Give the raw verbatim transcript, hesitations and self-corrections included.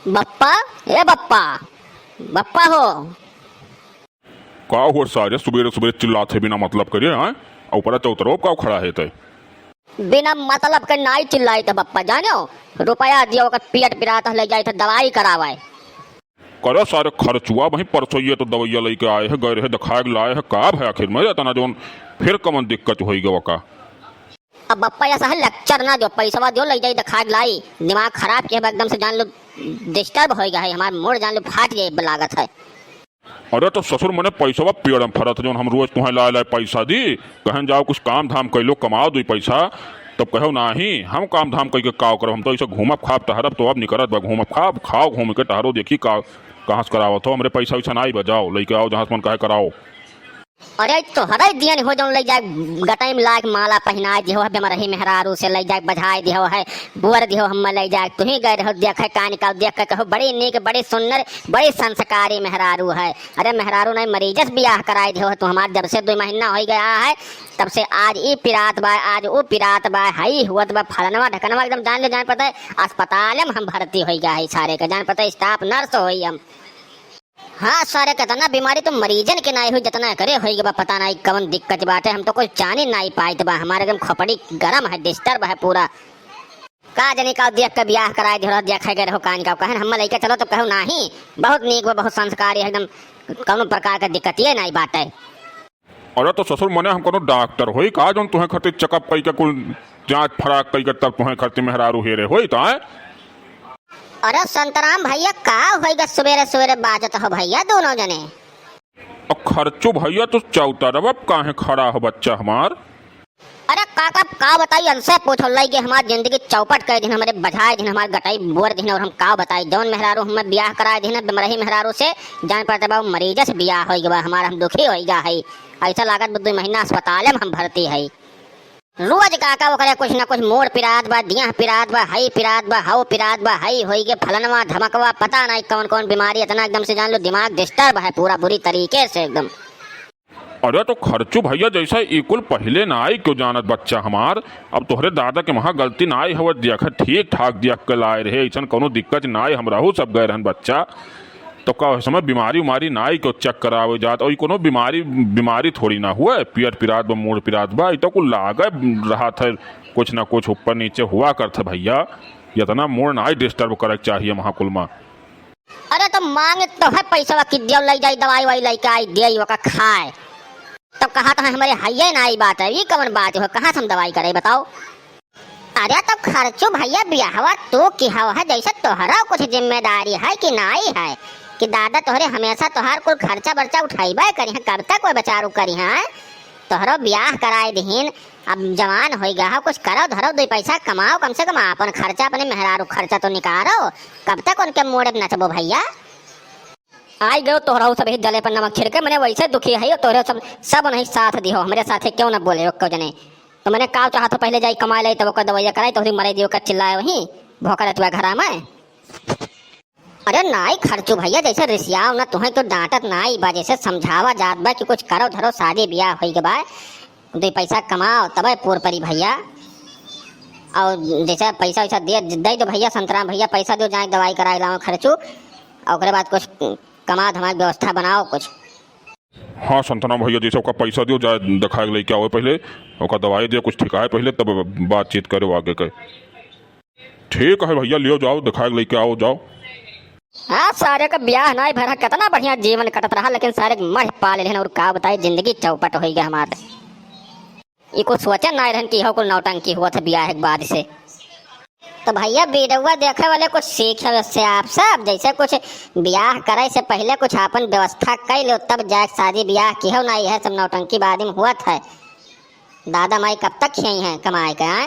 बप्पा, ए बप्पा, बप्पा हो। का हो सारे, सुबेरे सुबेरे चिल्लात है बिना मतलब करे, हैं? अउ ऊपरा चौतरवा का खड़ा है तै? बिना मतलब के नाई चिल्लाइत बप्पा, जानो? रुपया दियो, ओकर पेट पिरात है, ले जाइत है दवाई करावे। करे सारे खर्चुआ, वहीं परसोइये तो दवइया लइके आए है, गए रहे देखाए के लाए है, का भय आखिर में इतना जौन फिर कमन दिक्कत होई गवा का? अब बप्पा ऐसा है lecture ना दियो, पैसवा दियो, ले जाई देखाए के लाई, दिमाग खराब किहे बा एकदम से, जान लो disturb होई गया है, हमार mood जान लो फाट गए लागत है। अरे तो ससुर मने पैसवा पेड़ में फरत, जौन हम रोज तुहें लाए लाए पैसा दी, कहन जाओ कुछ काम धाम कइ लो, कमाओ दुई पैसा, तब कहो नाही हम काम धाम कइ के काव करब, हम तो ऐसे घूमब खाब टहरब, तो अब निकरत बा घूमब खाब, खाओ घूम के टहरो, देखी का कहाँ से करावत हो, हमरे पैसा वैसा नाही बा, जाओ लइके आओ जहाँ से मन कहे कराओ। अरे तोहरे दियन हो जौन ले जाए गटई में लाग माला पहिनाए दिहो है, बेमरही मेहरारू से ले जाए बझाए दिहो है, बुअर दिहो हम्मे ले जाए, तुही गए रहो देखे कान का देख के कहो बड़ी नीक, बड़ी सुन्नर, बड़ी संस्कारी मेहरारू है। अरे मेहरारू नहीं, मरीजस बियाह कराए दिहो है तू हमार, जब से दुई महीना होई गया है तब से आज ई पिरात बा, आज ऊ पिरात बा, हई हुअत बा, फलनवा ढकनवा एकदम जान ले जान पता है अस्पताल में हम भर्ती होई गया है सारे के, जान पता है staff nurse होई हम। हाँ सारे, केतना बीमारी तो मरीजन के नाई हुई, जेतना एकरे होई गवा, पता नाई कवन दिक्कत बाटे। हम तो कुछ जानी नाई पाइत बा, हमारे एकदम खोपड़ी गरम है, disturb है पूरा। का जानी का देख के बियाह कराए दिहो, देखे गए रहो कान का, कहन हम लइके चलो तो कहो नाही, बहुत नीक बा, बहुत संस्कारी है एकदम, कौनो प्रकार के दिक्कत ये नाई बाटे। अरे तो ससुर मने हम कोनो डॉक्टर होई का जौन तुहें खातिर checkup कई के कुल जांच फराक कई के तब तुहें खातिर मेहरारू हेरे होई तो आए? अरे संतराम भैया का होई गा सुबेरे सुबेरे बाजत हो भैया दोनों जने? अब खर्चू भैया तू चौतरवा काहे खड़ा हो बच्चा हमार? अरे काका का बताई अनसे पूछो लई के हमार जिंदगी चौपट कर दिन हमरे बझाए दिन हमार गटाई बोर दिन और हम का बताई जौन मेहरारू हमें बियाह कराए दिन बेमरही मेहरारू से जान पड़ते बाबू मरीज से बियाह होई गवा हमार हम दुखी होई गा है। ऐसा लागत बा दुई महीना अस्पताले में हम भर्ती है। रोज काका ओकरे कुछ ना कुछ मोर पिरात बा, दियाह पिरात बा, हई पिरात बा, हऊ पिरात बा, हई होई गे फलनवा धमकवा, पता नहीं कौन कौन बीमारी, इतना एकदम से जान लो दिमाग disturb है पूरा बुरी तरीके से एकदम। अरे तो खर्चू भैया जैसा ई कुल पहिले ना आई क्यों जानत बच्चा हमार, अब तोहरे दादा के वहाँ गलती ना आई हवे, देख ठीक ठाक देख के लाए रहे, ऐसन कौनो दिक्कत ना आई, हम रहू सब गए रहन बच्चा। तो का ओह समय बीमारी उमारी ना आई, केहू check करावे जात, और ई कोनो बीमारी, बीमारी थोड़ी ना हुए, पियर पिरात बा, मूड़ पिरात बा, ई तो कुल लागे रहत है, कुछ ना कुछ ऊपर नीचे हुआ करत है भैया, इतना मूड़ ना आई disturb करे के चाहिए वहाँ कुल में। अरे तो मांगे तो है पैसा कि दियो, ले जाई दवाई वाई लेके आई, दे ओका खाए, तो कहा तो है हमारे हइये ना आई बात है, ई कवन बात हो, कहाँ से हम दवाई करे बताओ? अरे तो खर्चू भैया, बियाहवा तू किहव है, जैसे तोहरा कुछ जिम्मेदारी है कि नाई है कि दादा तोहरे हमेशा तोहार कुल खर्चा बर्चा उठाइबे करी है, कब तक कोई बेचारू करी है? तोहरो बियाह कराए दिहिन, अब जवान होई गया हो, कुछ करो धरो, दुई पैसा कमाओ, कम से कम अपन खर्चा, अपने मेहरारू खर्चा तो निकारो। कब तक उनके मूड़े पे नचबो भैया? आई गयो तोहरा सब ही जले पर नमक छिड़के, मने वैसे दुखी है, तोहरे सब, सब नहीं साथ दिहो, हमरे साथे क्यों न बोले, ओक्को जने। तो मने का चाहत हो, पहिले जाई कमाए लाई, तब ओकर दवाइया कराई, तोहरी मरे दियो का चिल्लाए वहीं, भोंका रहत बा घरा में। अरे नाई खर्चू भैया, जैसे रिसियाओ ना, तुहें तो डांटत नाई बा, जैसे समझावा जात बा कि कुछ करो धरो, शादी बियाह होई के बा, दुई पैसा कमाओ, तबे पूर परी भैया। और जैसे पैसा वैसा दे, दे दो भैया, संतराम भैया, पैसा दो, जाए दवाई कराए लाओ खर्चू, और ओकरे बाद कुछ कमा धमा के व्यवस्था बनाओ कुछ। हाँ संतराम भैया, जैसे ओका पैसा दियो, जाए देखाए के लेके आओ पहले, ओका दवाई दियो, कुछ ठिकाए पहले, तब बातचीत करो आगे के। ठीक है भैया, लियो जाओ, देखाए के लेके आओ जाओ। हाँ, सारे का ब्याह नाई भरा, कितना बढ़िया जीवन कटत रहा, लेकिन सारे के मर पाल लेहन, और का बताई, जिंदगी चौपट होई गया हमार। ई कुछ सोचन नाई रहन कि हो कुल नौटंकी हुआ था ब्याह के बाद से। तो भैया, वीडियोवा देखे वाले कुछ सीखे उससे आप सब, जैसे कुछ ब्याह करे से पहले कुछ आपन व्यवस्था कर लो, तब जाए शादी ब्याह की हो ना, यह सब नौटंकी बाद में हुआ था। दादा माई कब तक खियाई हैं कमाए के, आए?